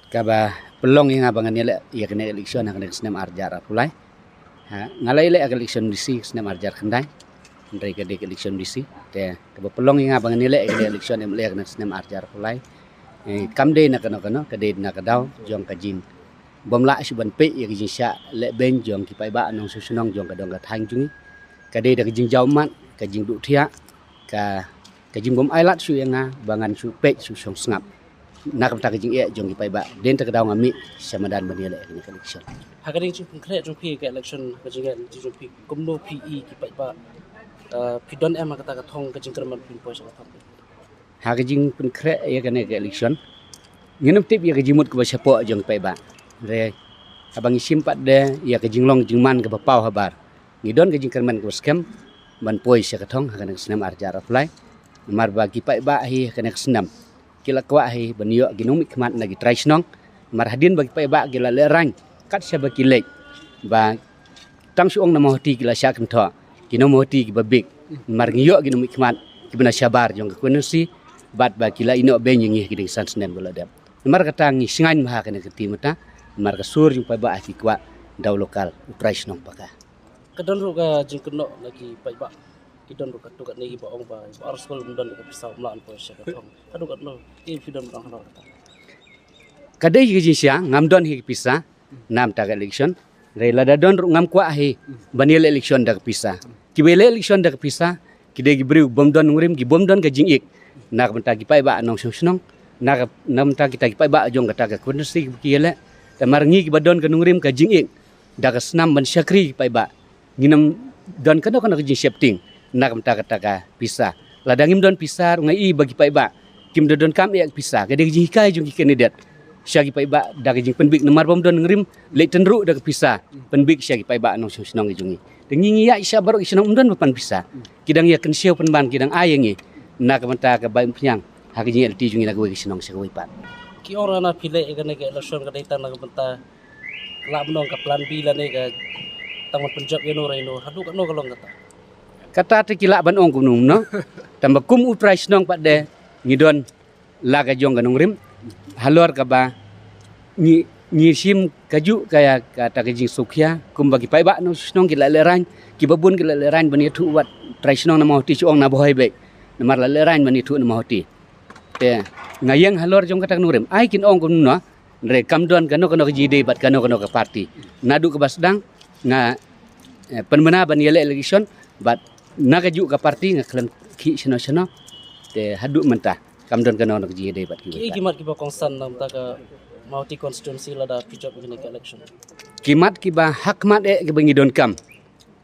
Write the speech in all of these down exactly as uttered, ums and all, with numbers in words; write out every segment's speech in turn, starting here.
Kaba pynlong ïa nga ba ngan ïaleh ïa kane election ha kane ka snem arhajar arphew lai. Ha, nga la ïaleh ïa ka election MDC snem arhajar khyndai. Hynrei ka dei ka election MDC. Te kaba pynlong ïa nga ba ngan ïaleh ïa kane election MLA ha kane ka snem arhajar arphew lai. Eh, kam dei na kano kano, ka dei na ka daw jong ka jing bym lah shuh ban peit ïa ka jingshah leh beiñ jong ki paidbah nongshong shnong jong ka dong ka thaiñ jong ngi. Ka dei da ka jingjaw mat, ka jingduh thiah, ka ka jingbym ailad shuh ïa nga ba ngan shu peit shu shong sngap na ka bynta ka jingeh jong ki paidbah. Dei na ka daw nga mih sha madan ban ïaleh ïa kane ka election. Ha ka dei ka jingpynkhreh jong phi ka election, ka jingeh jong phi, kumno phi i ki paidbah? Ah, phi don em ha kata ka thong ka jingkyrmen phin poi sha ka thong? Ha ka jingpynkhreh ïa kane ka election, ngin ym tip ïa ka jingmut kaba shapoh jong ki paidbah. Re, haba ngi shim pat de ïa ka jinglong jingman kaba paw habar, ngi don ka jingkyrmen kaba skhem ban poi sha ka thong ha kane ka snem arhajar arphew lai. Namar ba ki paidbah hi ha kane ka snem ki la kwah hi ban ïoh ki nongmihkhmat na ki trai shnong. Namar hadien ba ki paidbah ki la lehraiñ kat shaba ki leit, ba tang shu ong na Mawhati ki la shah kynthoh, ki nong Mawhati kiba bieit. Namar ngi ïoh ki nongmihkhmat kiba na shabar jong ka constituency, bad ba ki la ïehnoh beiñ ïa ngi ha kine ki san snem ba la dep. Namar kata ngi shngaiñ bha ha kane ka kti mynta. Namar ka sur jong paidbah ki kwah da u local, u trai shnong paka. Ka don ruh ka jingkynnoh na ki paidbah. Ki don ruh katto katne kiba ong ba, ba arphew skul ym don ka pisa, ym lah ban poi sha ka thong. Ka don katno, ki phi don ban ong halor kata? Ka dei ka jingshisha, ngam don hi ka pisa na bynta ka election. Re, lada don ruh ngam kwah hi ban ïaleh election da ka pisa. Kiba ïaleh election da ka pisa ki dei ki briew bym don nongrim, ki bym don ka jingïeit na ka bynta ki paidbah nongshong shnong, na ka, na ka bynta kita ki paidbah jong kata ka constituency kiba ki ïaleh. Namar ngi kiba don ka nongrim ka jingïeit da ka snam ban shakri ki paidbah, ngin ym don kano kano ka jingsheptieng na ka bynta kata ka pisa. Lada ngim don pisa ruh nga i ba ki paidbah kim da donkam eh ka pisa. Ka dei ka jinghikai jong ki candidate sha ki paidbah da ka jingpynbiej, namar bym don nongrim, leit tynruh da ka pisa, pynbiej sha ki paidbah nongshong shnong ki jong ngi. Te ngi, ngi ïaid sha baroh ki shnong, ym don ba pan pisa. Ki dang ïa kynshew pynban, ki dang ai ïa ngi na ka bynta ka bai umphniang ha ka jingïaid lynti jong ngi na kawei ka shnong sha kawei pat. Ki ong ruh na phi leh ïa kane ka election ka dei tang na ka bynta, lah ban ong ka plan B lane ka tang ban pynjop ïano re ïano, haduh katno ka long kata? Kata te ki lah ban ong kumno kumno. Tangba kum u trai shnong pat de ngi don la ka jong ka nongrim halor kaba ngi, ngi shim kajuh ka, kata ka jingsngewkhia, kumba ki paidbah nongshong shnong ki la lehraiñ, kiba bun ki la lehraiñ ban ïathuh wat trai shnong na Mawhati, shu ong na Bhoi beit. Namar la lehraiñ ban ïathuh na Mawhati. Te nga ïeng halor jong kata ka nongrim, ai kin ong kumno, re kam don kano kano ka jingïadei bad kano kano ka party. Naduh kaba sdang nga, eh, pynbna ban ïaleh election, bad na kajuh ka party nga khlem khih shano shano. Te haduh mynta kam don kano kano ka jingïadei bad ki. Ki, ki mat kiba kongsan na bynta ka Mawhati constituency lada phi jop ïa kane ka election? Ki mat kiba ha khmat eh kiba ngi donkam,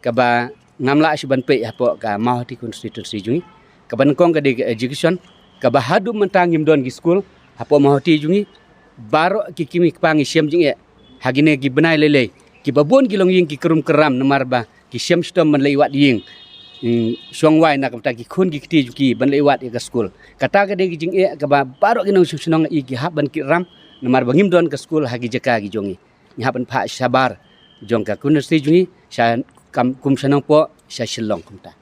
kaba ngam lah shuh ban peit hapoh ka Mawhati constituency jong ngi. Kaba nyngkong ka dei ka education, kaba haduh mynta ngim don ki skul hapoh Mawhati jong ngi. Baroh ki kmie ki kpa ngi shem jingeh ha kine ki bnai lei lei, kiba bun ki longïing ki krum kram namar ba ki shem shitom ban leit wad ïing, mm, shong wai na ka bynta ki khun ki kti jong ki ban leit wad ïa ka skul. Kata ka dei ka jingeh kaba baroh ki nongshong shnong i ki hap ban kit ram, namar ba ngim don ka skul ha ki jaka ki jong ngi. Ngi hap ban phah shabar jong ka constituency jong ngi, sha kam, kum sha Nongpoh, sha Shillong kumta.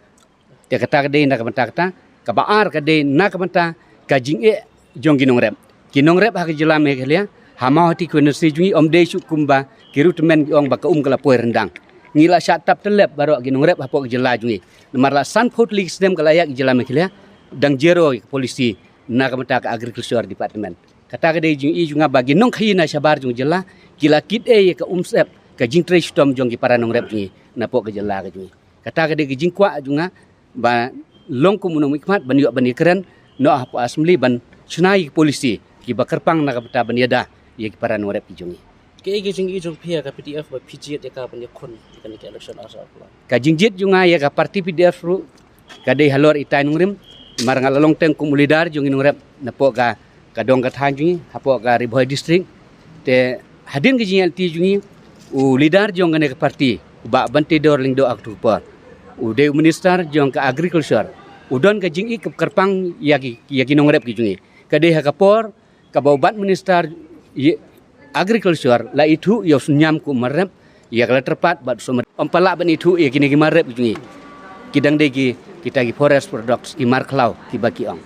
Te kata ka dei na ka bynta kata. Kaba ar ka dei na ka bynta ka jingeh jong ki nongrep. Ki nongrep ha ka jylla Meghalaya, ha Mawhati constituency jong ngi, ym dei shuh kumba ki riewtymmen ki ong ba ka um ka la poi ryndang. Ngi la shah tap tyllep baroh ki nongrep hapoh ka jylla jong ngi. Namar la sanphew tylli ki snem ka la ïaid ka jylla Meghalaya dang zero ka policy na ka bynta ka agriculture department. Kata ka dei jingïohi jong nga ba ki nongkhaïi na shabar jong ka jylla ki la kit ei ïa ka umsyep, ka jingtrei shitom jong ki para nongrep jong ngi napoh ka jylla ka jong ngi. Kata ka dei ka jingkwah jong nga ba long kum u nongmihkhmat ban ïoh ban ïakren noh hapoh assembly ban shna ïa ki policy kiba kyrpang na ka bynta ban ïada ïa ki para nongrep ki jong ngi. Kaei ka jingïohi jong phi ïa ka PDF ba phi jied ïa ka ban ïakhun ïa kane ka election arhajar arphew lai? Ka jingjied jong nga ïa ka party PDF ruh ka dei halor itai nongrim, namar nga la long teng kum u leader jong i nongrep napoh ka, ka dong ka thaiñ jong ngi hapoh ka Ri Bhoi District. Te hadien ka jingïaid lynti jong ngi, u leader jong kane ka party, u Bah Banteidor Lyngdoh ha kato ka por, u dei u minister jong ka agriculture, u don ka jingïeit kaba kyrpang ïa ki, ïa ki nongrep ki jong ngi. Ka dei ha ka por kaba u Bah Minister ïa Agriculture la ithuh ïa u Synñiam kum u Marrep, ïa ka Letterpad bad u Sumar, ym pat lah ban ithuh ïa kine ki marrep ki jong ngi. Ki dang dei ki, kita ki forest products, ki markhlaw kiba ki ong.